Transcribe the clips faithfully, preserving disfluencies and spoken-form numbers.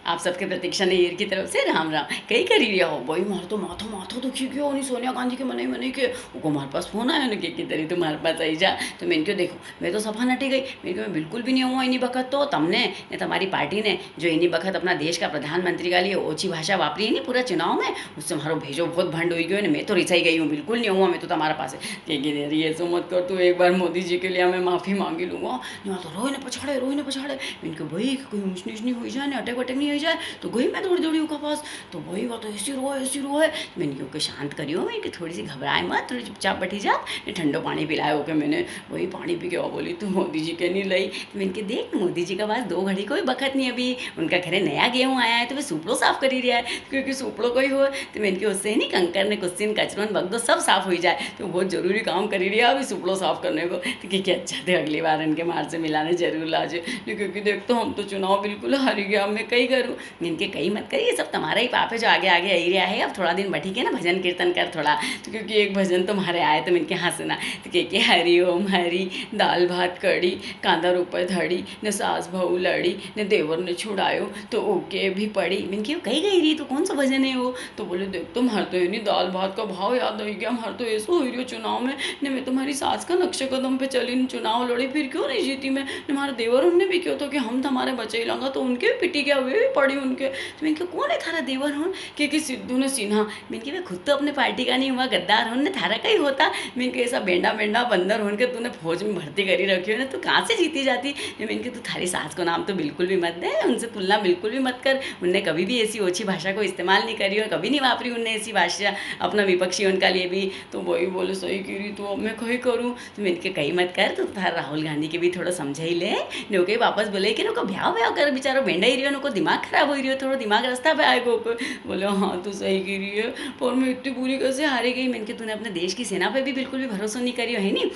आप सबके प्रतीक्षा नैयर की तरफ से राम राम। कई करी रिया हो? भाई, मारो तो माथो, माथो दुखी गयो, उनी सोनिया गांधी के मनाई, मनाई के, उको मारे पास फोन आयो ने, के, के तरी तू मारे पास आई जा। तो मैंने क्यो, देखो, मैं तो सफा नटी गई। मैंने क्यो, मैं बिल्कुल भी नी आऊँ इनी बखत तो, तमने ने तमारी पार्टी ने जो इनी बखत अपना देश का प्रधानमंत्री का लिए ओछी भाषा वापरी है नी पूरा चुनाव में, उससे मारो भेजो बहुत भंड हुई गयो ने, मैं तो रिसाई गई हूँ, बिल्कुल नी आऊँ मैं तो तमारे पास। के, के तरी, ऐसो मत कर तू, एक बार मोदी जी के लिए मैं माफी मांगी लूंगा। ने आ तो रोए ने पछाड़े, रोए ने पछाड़े। मैंने क्यो, भाई, कोई ऊंच नीच नी हुई जाए, ने अटैक वटैक नी हुई जाए, तो गई मैं दौड़ी दौड़ी उका पास। तो भाई, वा तो ऐसी रोए, ऐसी रोए। मैंने क्यो, उके शांत करियो, मैंने क्यो, थोड़ी सी घबराए मत, थोड़ी चुपचाप बैठी जा। ने ठंडो पानी पिलायो उके मैंने। भाई, पानी पी के वा बोली, तू मोदी जी के नी लई? तो मैंने क्यो, देख, मोदी जी का पास दो घड़ी कोई बखत नी, अभी उनका घरे नया गेहूं आया है, तो वे सुपड़ो साफ करी रिया है, क्योंकि सुपड़ो कोई हो, तो मैंने क्यो, उससे नी कंकर ने कुस्सी ने कचरो ने बगदो सब साफ हुई जाए। तो बहुत जरूरी काम करी रिया है अभी सुपड़ो साफ करने को। तो के, के अच्छा, तो अगली बार इनके मार से मिलाने जरूर लाजे। ने क्यो, के देख, तो हम तो चुनाव बिल्कुल हारी गया, मैं कई करूँ? इनके कई मत करिए, सब तमारा ही पाप है जो आगे आगे आई रिया है। अब थोड़ा दिन बैठी के ना भजन कीर्तन कर थोड़ा, तो क्योंकि एक भजन तो मारे आए तो इनके हंसना। तो के, के हरि ओम हरि, दाल भात कड़ी, कांदा रो पे धड़ी, ने सास बहू लड़ी, ने देवर ने छुड़ायो, तो ओके भी पड़ी। मैंने क्यो, कई गई री, तो कौन सा भजन है वो? तो बोले, देख, तो मारे तो इनी दाल भात का भाव याद आई गया, मारे तो ऐसो हुई रियो चुनाव में, ने मैं तो मारी सास का नक्शे कदम पे चली ने चुनाव लड़ी, फिर क्यों नी जीती मैं? ने मारे देवर उनने भी क्यो तो कि हम तमारे बचाई लांगा, तो उनके भी पिटी गया, वे भी पड़ी उनके। तो मैंने क्यो, कौन है थारा देवर होन? के, के सिद्धू ने सिन्हा। मैंने क्यो, वे खुद तो अपने पार्टी का नी हुआ, गद्दार होन ने, थारा कई होता? मैंने क्यो, ऐसा बेंडा बेंडा बंदर होन के तूने फौज में भर्ती करी रखी हो ना, तू कहाँ से जीती जाती? ने मैंने क्यो, तू थारी सास को नाम तो बिल्कुल भी मत दे, उनसे तुलना बिल्कुल भी मत कर। उनने कभी भी ऐसी ओछी भाषा को इस्तेमाल नी करी और कभी नी वापरी उनने ऐसी भाषा अपना विपक्षी होन का लिए भी। तो वही बोले, सही की री तू, अब मैं कई करूँ? तो मैंने क्यो, कई मत कर, तू थारा राहुल गांधी के भी थोड़ा समझाई ले। ने ओके वापस बोले कि नको ब्याव ब्याव कर, बेचारो बेंडा ही रियो, नको दिमाग खराब हुई रियो, थोड़ा दिमाग रास्ता पे आएगो ओके। बोले, हाँ, तू सही की री है, पर मैं इतनी बुरी कैसे हारी गई? मैंने क्यो, तूने अपने देश की सेना पे भी बिल्कुल भी भरोसो नी करियो है नी।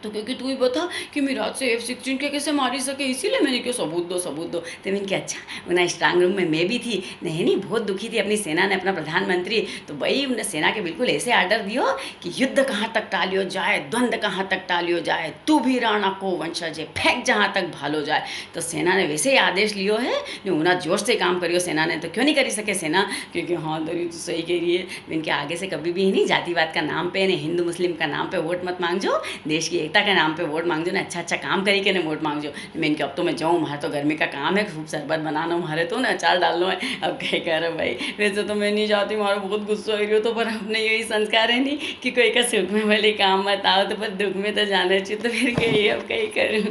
तो क्योंकि तू ही बता कि मैं रात से एफ सिक्सटीन के कैसे मारी सके, इसीलिए मैंने क्यो सबूत दो, सबूत दो। तो मैंने क्यो, अच्छा, उना स्ट्रांग रूम में मैं भी थी, ने नी, बहुत दुखी थी अपनी सेना ने अपना प्रधानमंत्री। तो भाई, उनने सेना के बिल्कुल ऐसे आर्डर दियो कि युद्ध कहाँ तक टालियो जाए, द्वंद्व कहाँ तक टालियो जाए, तू भी राणा को वंशज है, फेंक जहाँ तक भालो जाए। तो सेना ने वैसे ही आदेश लियो है, ने उना जोश से काम करियो सेना ने, तो क्यों नी करी सके सेना? क्योंकि हाँ दरी, तू सही की री है, इनके आगे से कभी भी नी जातिवाद का नाम पे, ने हिंदू मुस्लिम का नाम पे वोट मत मांगजो, देश की एकता का नाम पे वोट मांगजो, ने अच्छा अच्छा काम करी के ने वोट मांगजो। मैंने क्यो, अब तो मैं जाऊँ, मारे तो गर्मी का काम है, खूब शरबत बनानो, मारे तो ने अचार डालनो है। अब कई करा भाई, वैसे तो मैं नी जाती, मारो बहुत गुस्सो आई रियो तो, पर अपने यही संस्कार है नी कि कोई का सुख में भले काम मत आओ, तो पर दुख में तो जाना चाहिए, तो फिर कई, अब कई करूँ।